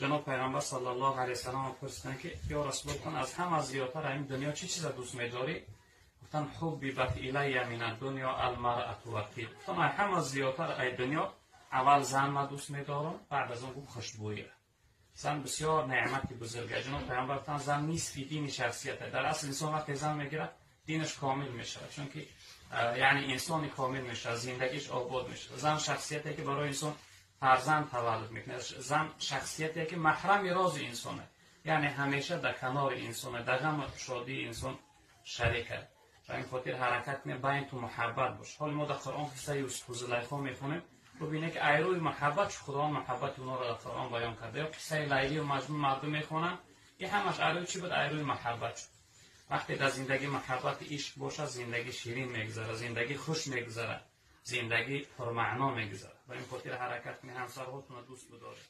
Ҷаноб Пайғамбар саллаллоҳу алайҳи васаллам пурсиданд, ки ё Расулуллоҳ, аз ҳама зиёдтар ин дунё чӣ чиза дӯст медорӣ? Гуфтанд: حببت إلي من الدنيا المرأة والطيب. Гуфтанд, аз ҳама зиёдтар ай дунё аввал зан ма дӯст медорам, баъд аз он гуфт хушбӯя. Зан бисёр неъмати бузург. Ҷаноб Пайғамбар гуфтанд, зан нисфи дини шахсият. Дар асл инсон вақте зан мегирад, динаш комил мешавад, чунки яъне инсони комил мешавад, зиндагиш обод мешавад. Зан шахсияте ки барои инсон фарзанд таваллуд мекунад. Зан шахсияте ки маҳрами рози инсоне, яъне ҳамеша дар канори инсоне, дар ғаму шодии инсон шарик аст. Ба ин хотир ҳаракат кунед, байнту муҳаббат бош. Ҳоли мо дар Қуръон қиссаи Юсуфу Зулайхо мехонем, бубинед, ки айрӯи муҳаббат чӣ Худованд муҳаббати онҳоро дар Қуръон баён карда. Ё қиссаи Лайлию Маҷнун мардум мехонанд, ин ҳамаш айрӯи чӣ буд? Айрӯи муҳаббат шуд. Вақте дар зиндагӣ муҳаббати ишқ бошад, зиндагӣ ширин мегузарад, зиндагӣ хуш мегузарад, зиндагӣ пурмаъно мегузарад. Ба ин хотир ҳаракат кунед, ҳамсарҳотонро дӯст бидоред.